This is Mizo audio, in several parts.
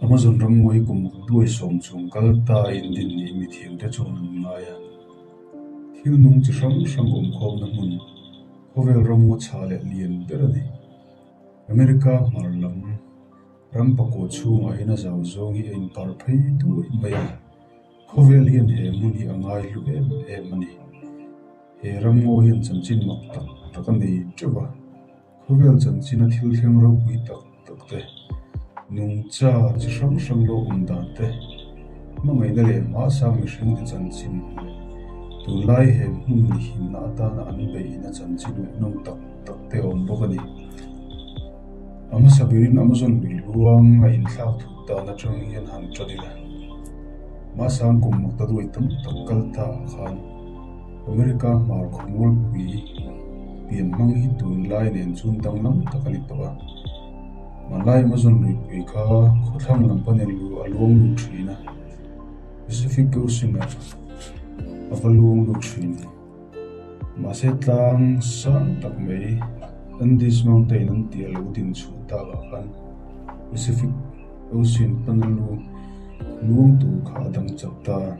Amazon ramngaw hi kum duai sawm chung kal ta in din nih mithiamte chuan an ngai a. Thil nung chi hrang hrang awm khawmna hmun, khawvel ramngaw chhah leh lian ber a ni. America hmar lam ram pakua chhungah hian a zau zawng hi a inpar phei duai mai a, khawvel hian he hmun hi a ngai hlu em em a ni. He ramngaw hian chanchin mak tak tak a nei teuh a. Khawvel chanchina thil thleng ropui tak tak te, nungcha chi hrang hrang lo awm dan te, hmangaihna leh hmasang mihring te chanchin leh tunlai he hmun himna atana an beihna chanchin ngaihnawm tak tak te a awm bawk a ni. A hmasa berin Amazon lui luang a inthlak thut dan atang hian han tan ila. Hmasang kum makta duai tam tak kal ta ah khan America hmar khawmualpui pian hmang hi tunlai nen chuan danglam tak a ni tawh a. Hmanlai Amazon luipui kha khawthlang lam panin lu a luang lut thin a, Pacific Ocean ah a va luang lut thin. Mahse tlang sang tak mai Andes Mountain an tih a lo din chhuah tak ah khan Pacific Ocean pana lu luang tur kha a dang chak ta a.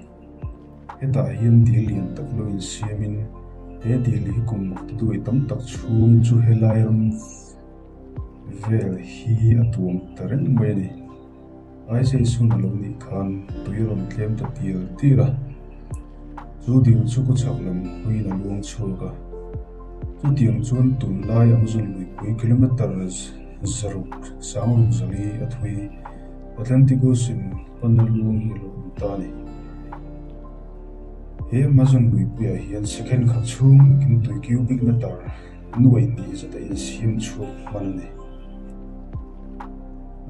Hetah hian dil lian tak lo insiamin he dil hi kum makte duai tam tak chhung chu helai ram vel hi a tuam ta reng mai a ni. Aizei sun a lo nih khan tui a rawn tlem ta tial tial a, chu dil chu kaw chhak lam hawiin a luang chhuak a. Chutiang chuan tunlai Amazon luipui kilometre zaruk sangruk zali a thui Atlantic Ocean pana luang hi a lo awm ta a ni. He Amazon luipuiah hian second khat chhung lekin tui cubic meter nuai hnih zat a insiam chhuak hman a ni.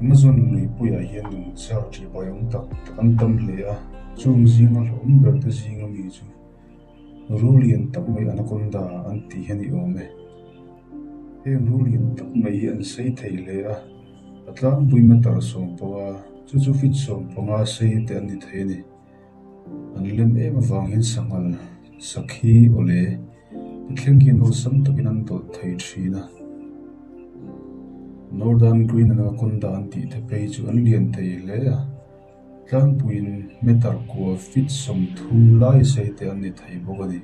Amazon luipuiah hian nungcha ṭihbai awm tak tak an tam hle a, chung zinga hlauhawm ber te zinga mi chu Rul lian tak mai anaconda an tih hi a ni awm e. Heng rul lian tak mai hi an sei thei hle a, a tlangpui meter 15, chu chu feet 15 sei te an ni thei a ni. An lem em avang hian sanghal, sakhi, awle te thleng hian awlsam takin an dawlh thei thin a. Northern Green Anaconda an tih te phei chu an lian thei hle a. Tlangpuiin meter kua feet 30 lai sei te an ni thei bawk a ni.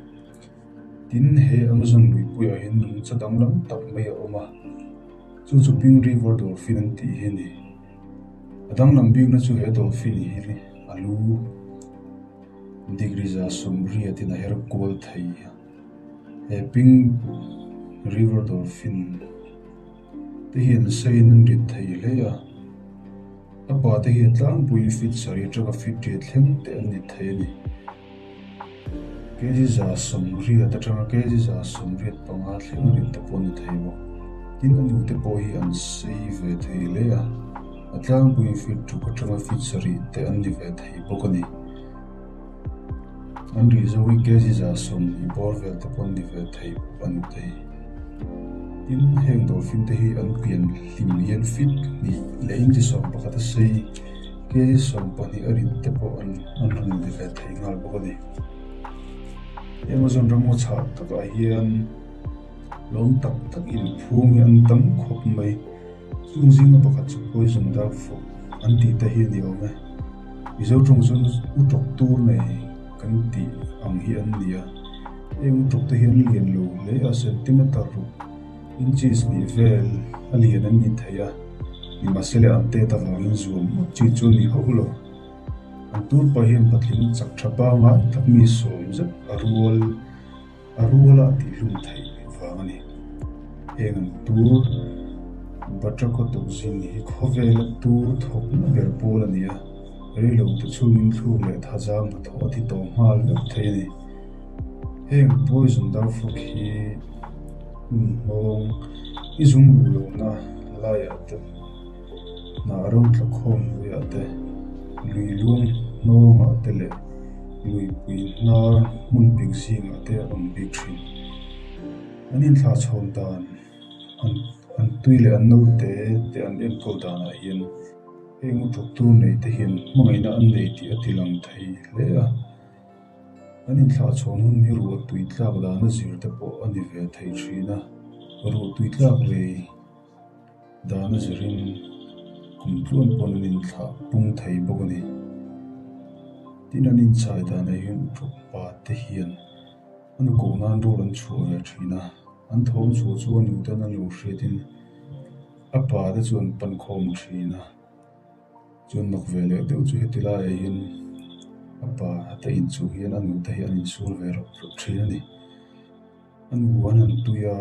Tin, he Amazon luipuiah hian nungcha danglam tak mai a awm a, chu chu Pink River Dolphin an tih hi a ni. A danglam bikna chu he dolphin hi a lu degree 180 in a her kual thei a. He Pink River Dolphin te hian seiin an rit thei hle a. A pa te hi a tlangpui feet sarih atanga feet riat thleng te an ni thei a ni. Kg 180 atanga kg 185 thleng a rit te pawh a ni thei bawk. Tin, a nu te pawh hi an sei ve thei hle a, a tlangpui feet ruk atanga feet sarih te an ni ve thei bawk a ni. An rih zo hi kg 20 bawr vel te pawh an ni ve thei bawk a ni thei. Tin, heng dolphin te hi an pian hlim hian feet hnih leh inchi 11 a sei, kg 12 a rit te pawh an an rawn ni ve thei nghal bawk a ni. Amazon ramngaw chhah takah hian lawm tak tak inphung hi an tam khawp mai. Chung zinga pakhat chu poison dart frog an tih te hi a ni awm e. Mizo tawng chuan u tawk tur nei kan tih ang hi an ni a. Heng u tawk te hi an lian lo hle a, centimeter ruk inches nih vel a lian an ni thei a, nimahsela an tet avangin zuam ngawt chi chu a ni hauh lo. An tur pah hian patling chak tha pangngai tak mi sawm zet a rual. A ruala a tihhlum theih vang a ni. Heng an tur Batrachotoxin hi khawvela tur thawkna ber pawl a ni a, reilo te chhungin thluk leh thazang hnathawh a ti tawh nghal vek thei a ni. Heng poison dart frog hi hmun hnawng i zung luh lohna laiah te hnah ro tla khawm hnuaiah te, lui luang hnawngah te leh luipui hnar hmun pik zingah te a awm bik thin. An inthlah chhawn dan, an an tui leh an naute te an enkawl danah hian heng u thawk tur nei te hian hmangaihna an nei tih a ti lang thei hle a. An inthlah chhawn hun hi ruah tui tlak dana zir te pawh a ni ve thei thin a, ruah tui tlak rei. Dana zirin Kum tluan pawn an inthlah pung thei bawk a ni. Tin an inchai danah hian uṭawk pa te hian a nu koh nan rawl an chhuah ve thin a, an thawm chhuah chu a nuten an lo hriatin a pa te chu an pan khawm thin a. Chuan mak ve leh deuh chu heti laiah hian a pa te inchuh hian a nu te hi an insul ve rawp rawp thin a ni. A nu an han tui a,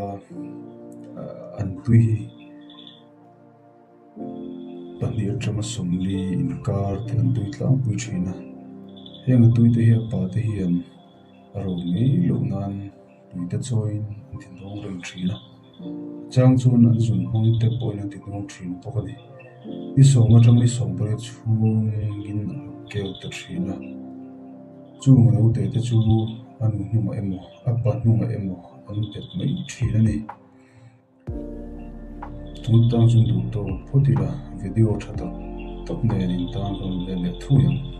an tui hi 2 atanga 40 inkar te an tui tlangpui thin a. Heng a tui te hi a pa te hian a ro mai loh nan tui te chawiin an ti hnawng reng thin a. Chang chuan an zun hmang te pawhin an ti hnawng thin bawk a ni. Ni sawm atang ni 18 chhungin a lo keu ta thin a. Chung a lo teh te chu a nu hnungah emaw a pa hnungah emaw an bet mai thin a ni. Tun tang chuan duh tawk phawt ila video tha tak tak nen in tan ka rawn let leh thuai ang.